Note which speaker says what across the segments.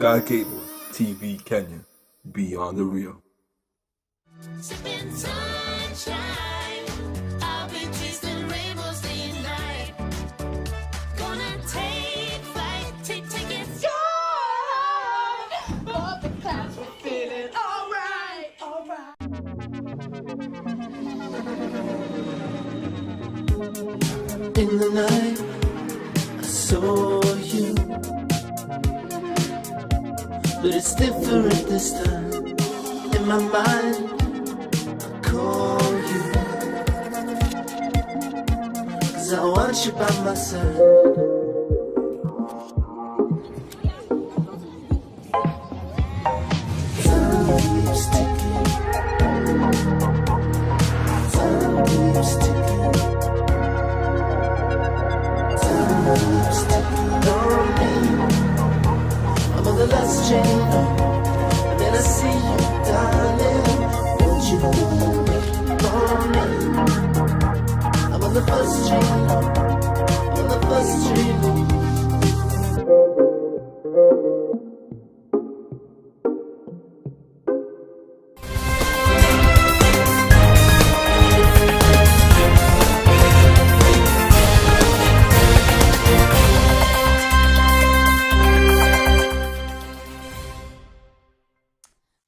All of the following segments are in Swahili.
Speaker 1: Sky Cable TV Kenya, beyond the real.
Speaker 2: Sipping sunshine, I'll be chasing rainbows day and night. Gonna take flight, take it soar. Above the clouds, we're feeling alright, alright.
Speaker 3: In the night, I saw you, but it's different this time. In my mind, I call you, 'cause I want you by my side. Time keeps ticking. Time keeps ticking. Time keeps ticking on me. I'm on the last train home, and then I see you, darling. Won't you wait for me? I'm on the first train home. I'm on the first train home.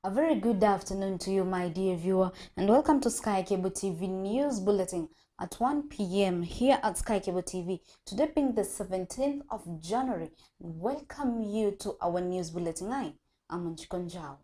Speaker 4: A very good afternoon to you, my dear viewer, and welcome to Sky Cable TV News Bulletin at 1 p.m. here at Sky Cable TV. Today being the 17th of January, welcome you to our news bulletin. I am Wanjiku Njau.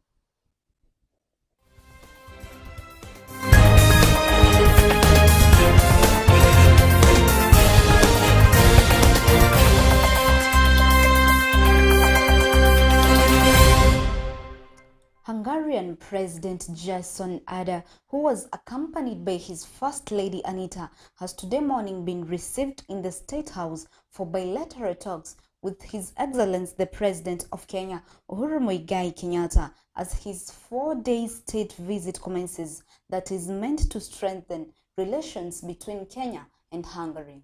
Speaker 4: Hungarian President Jason Ada, who was accompanied by his First Lady Anita, has today morning been received in the State House for bilateral talks with His Excellency the President of Kenya, Uhuru Muigai Kenyatta, as his 4-day state visit commences that is meant to strengthen relations between Kenya and Hungary.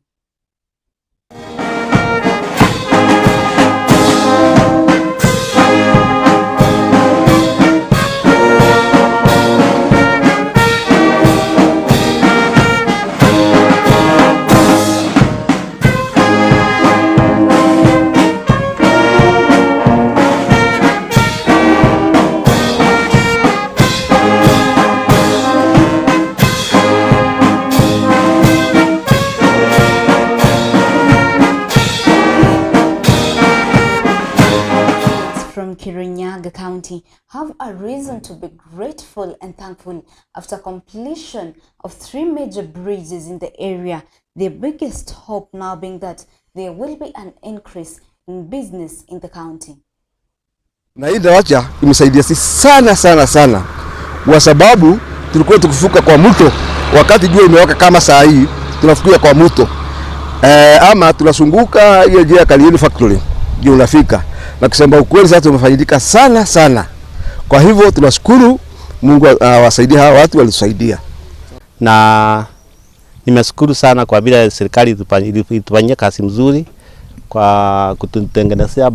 Speaker 4: From Kirinyaga County have a reason to be grateful and thankful after completion of 3 major bridges in the area. Their biggest hope now being that there will be an increase in business in the county.
Speaker 5: Na hii daraja imesaidia sisi sana sana sana, kwa sababu tulikuwa tukivuka kwa mto wakati jua imewaka kama saa hii, tunafukia kwa mto ama tunasunguka hiyo njia ya Kalieni Factory ndio unafika. Na kusema ukweli sasa tumefaidika sana sana. Kwa hivyo tunashukuru Mungu awasaidie hawa watu walitusaidia.
Speaker 6: Na nimeshukuru sana kwa vile serikali itufanyie kazi mzuri kwa kututengenezea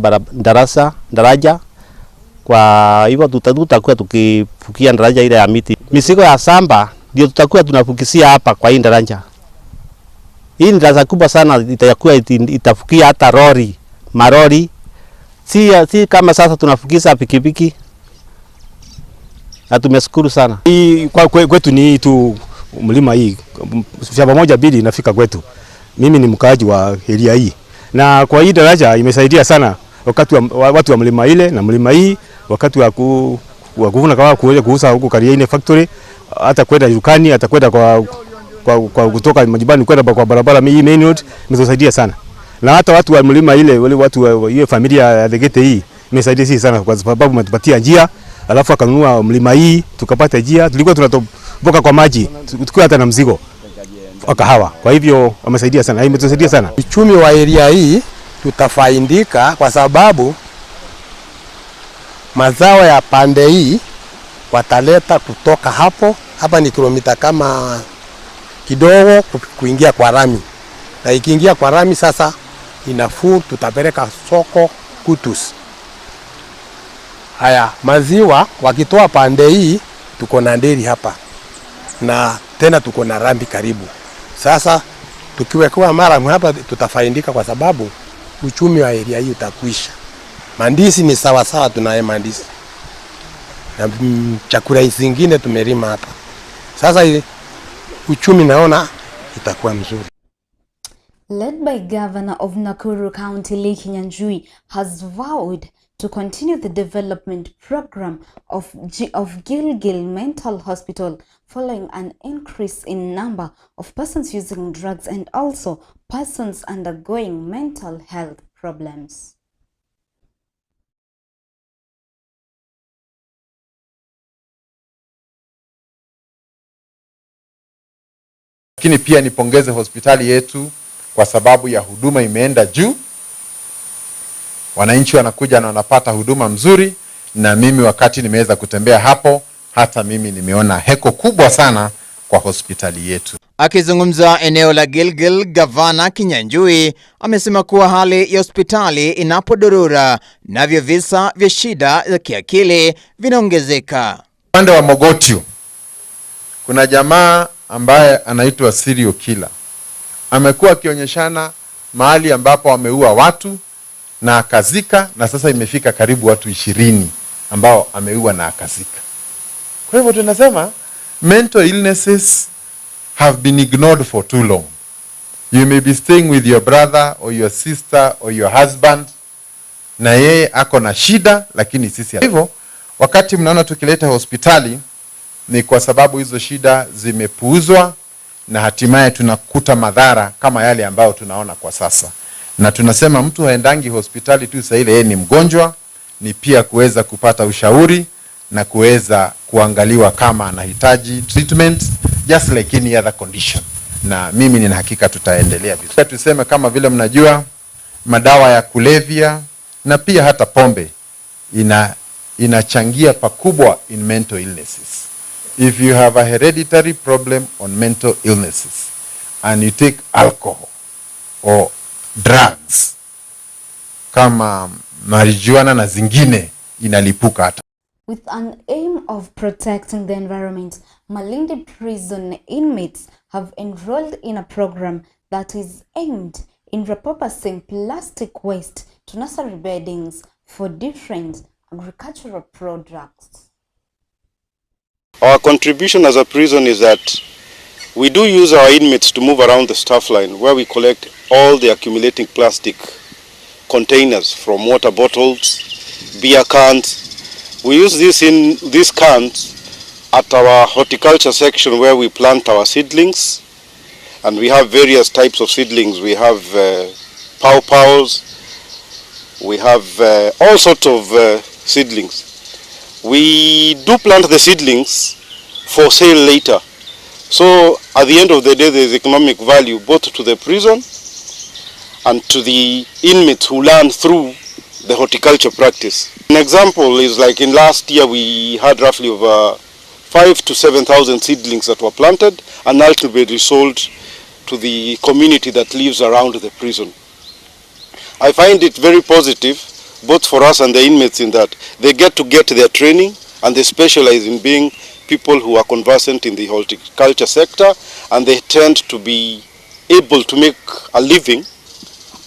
Speaker 6: daraja. Kwa hivyo tutakuwa tukifukia daraja ile ya miti. Mizigo ya samba ndio tutakuwa tunafukisia hapa kwa hii daraja. Hii ni daraja kubwa sana, itakuwa itafukia hata lori, marori. Si kama sasa tunafukisa pikipiki. Na tumeshukuru sana.
Speaker 7: Hii kwa kwetu ni tu mlima hii shamba moja bili inafika kwetu. Mimi ni mkaaji wa area hii. Na kwa hii daraja imesaidia sana wakati wa watu wa mlima ile na mlima hii, wakati wa kuvuna kahawa kuweza kuuza huko Kalieni Factory, hata kwenda dukani, hata kwenda kwa kutoka majumbani kwenda kwa barabara hii main road, imesaidia sana. Na hata watu wa mlima ile, wale watu wa hiyo familia ya Thegete hii imesaidia sisi sana kwa sababu umetupatia njia, alafu akanunua mlima hii tukapata njia. Tulikuwa tunatoboka kwa maji tukiwa hata na mzigo wa kahawa. Kwa hivyo wamesaidia sana, imetusaidia sana.
Speaker 8: Uchumi wa area hii tutafaidika kwa sababu mazao ya pande hii wataleta kutoka hapo. Hapa ni kilomita kama kidogo kuingia kwa rami. Na ikiingia kwa rami sasa inafuu, tutapeleka soko Kutus. Haya, maziwa wakitoa pande hii, tuko na nderi hapa na tena tuko na rambi karibu. Sasa tukiwekewa maramu hapa tutafaidika, kwa sababu uchumi wa area hii utakwisha. Mandisi ni sawa sawa, tunaye mandisi na chakula zingine tumelima hapa. Sasa uchumi naona itakuwa mzuri.
Speaker 4: Led by Governor of Nakuru County, Lee Kinyanjui, has vowed to continue the development program of Gilgil Mental Hospital following an increase in number of persons using drugs and also persons undergoing mental health problems.
Speaker 9: Lakini pia nipongeze hospitali yetu kwa sababu ya huduma imeenda juu. Wananchi wanakuja na wanapata huduma mzuri, na mimi wakati nimeweza kutembea hapo, hata mimi nimeona heko kubwa sana kwa hospitali yetu.
Speaker 10: Akizungumza eneo la Gilgil, Gavana Kinyanjui amesema kuwa hali ya hospitali inapodorora navyo visa vya shida za kiakili vinaongezeka.
Speaker 9: Upande wa Mogotio kuna jamaa ambaye anaitwa serial killer. Amekuwa akionyeshana mahali ambapo ameua watu na akazika, na sasa imefika karibu watu 20 ambao ameua na akazika. Kwa hivyo tunasema mental illnesses have been ignored for too long. You may be staying with your brother or your sister or your husband, na yeye ako na shida, lakini sisi hivyo. Wakati mnaona tukileta hospitali ni kwa sababu hizo shida zimepuuzwa na hatimaye tunakuta madhara kama yale ambayo tunaona kwa sasa. Na tunasema mtu haendangi hospitali tu saa ile yeye ni mgonjwa, ni pia kuweza kupata ushauri na kuweza kuangaliwa kama anahitaji treatment just like any other condition. Na mimi nina hakika tutaendelea vizuri. Tuseme kama vile mnajua madawa ya kulevya na pia hata pombe inachangia pakubwa in mental illnesses. If you have a hereditary problem on mental illnesses and you take alcohol or drugs kama marijuana na zingine, inalipuka hata.
Speaker 4: With an aim of protecting the environment, Malindi prison inmates have enrolled in a program that is aimed in repurposing plastic waste to nursery beddings for different agricultural products.
Speaker 11: Our contribution as a prison is that we do use our inmates to move around the staff line where we collect all the accumulating plastic containers from water bottles, beer cans. We use these cans at our horticulture section where we plant our seedlings, and we have various types of seedlings. We have pawpaws, we have all sorts of seedlings. We do plant the seedlings for sale later. So at the end of the day, there is economic value both to the prison and to the inmates who learn through the horticulture practice. An example is like in last year, we had roughly over 5,000 to 7,000 seedlings that were planted and ultimately sold to the community that lives around the prison. I find it very positive, both for us and the inmates, in that they get to get their training and they specialize in being people who are conversant in the horticulture sector, and they tend to be able to make a living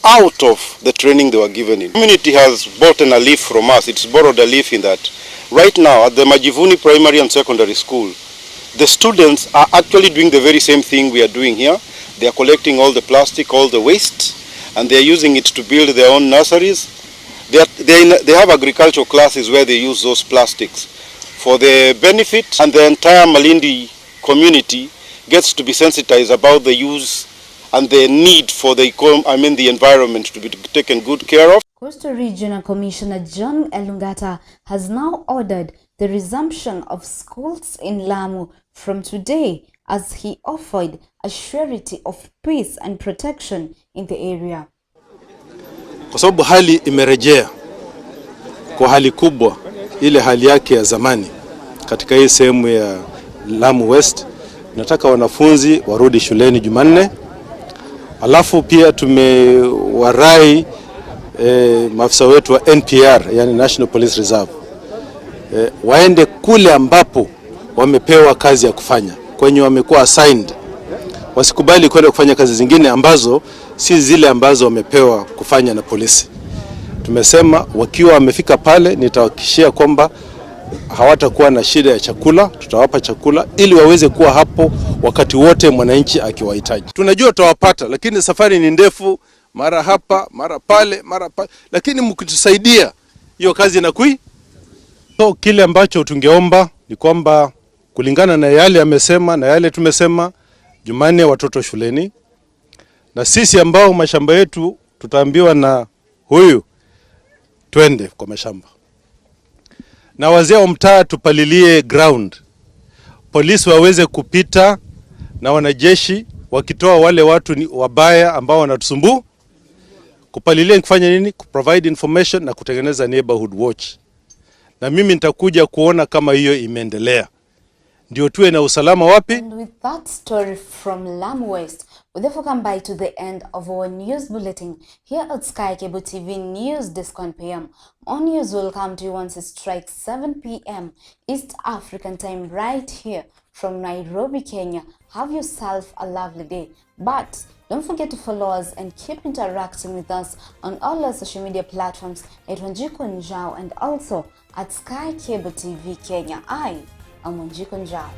Speaker 11: out of the training they were given in. The community has bought a leaf from us. It's borrowed a leaf in that right now at the Majivuni Primary and Secondary School, the students are actually doing the very same thing we are doing here. They are collecting all the plastic, all the waste, and they are using it to build their own nurseries. They have agricultural classes where they use those plastics for the benefit, and the entire Malindi community gets to be sensitized about the use and the need for the environment to be taken good care of.
Speaker 4: Coastal Regional Commissioner John Elungata has now ordered the resumption of schools in Lamu from today, as he offered a surety of peace and protection in the area.
Speaker 12: Kwa sababu hali imerejea kwa hali kubwa ile hali yake ya zamani katika hii sehemu ya Lamu West, nataka wanafunzi warudi shuleni Jumanne. Alafu pia tumewarai maafisa wetu wa NPR, yani National Police Reserve, waende kule ambapo wamepewa kazi ya kufanya, kwenye wamekuwa assigned. Wasikubali kwenda kufanya kazi zingine ambazo si zile ambazo wamepewa kufanya na polisi. Tumesema wakiwa wamefika pale, nitahakikishia kwamba hawatakuwa na shida ya chakula, tutawapa chakula ili waweze kuwa hapo wakati wote mwananchi akiwahitaji. Tunajua tutawapata, lakini safari ni ndefu, mara hapa mara pale mara pale, lakini mkitusaidia hiyo kazi inakui. So kile ambacho tungeomba ni kwamba kulingana na yale amesema na yale tumesema, Jumanne watoto shuleni, na sisi ambao mashamba yetu tutaambiwa na huyu twende kwa mashamba, na wazee wa mtaa tupalilie ground, polisi waweze kupita na wanajeshi wakitoa wale watu ni wabaya ambao wanatusumbua. Kupalilia ni kufanya nini? Kuprovide information na kutengeneza neighborhood watch, na mimi nitakuja kuona kama hiyo imeendelea, ndio tuwe na usalama wapi.
Speaker 4: And with that story from Lamu West, we therefore come by to the end of our news bulletin here at Sky Cable TV News Desk 1 p.m. More news will come to you once it strikes 7 p.m. East African time right here from Nairobi, Kenya. Have yourself a lovely day. But don't forget to follow us and keep interacting with us on all our social media platforms at Wanjiku Njau and also at Sky Cable TV Kenya. I am Wanjiku Njau.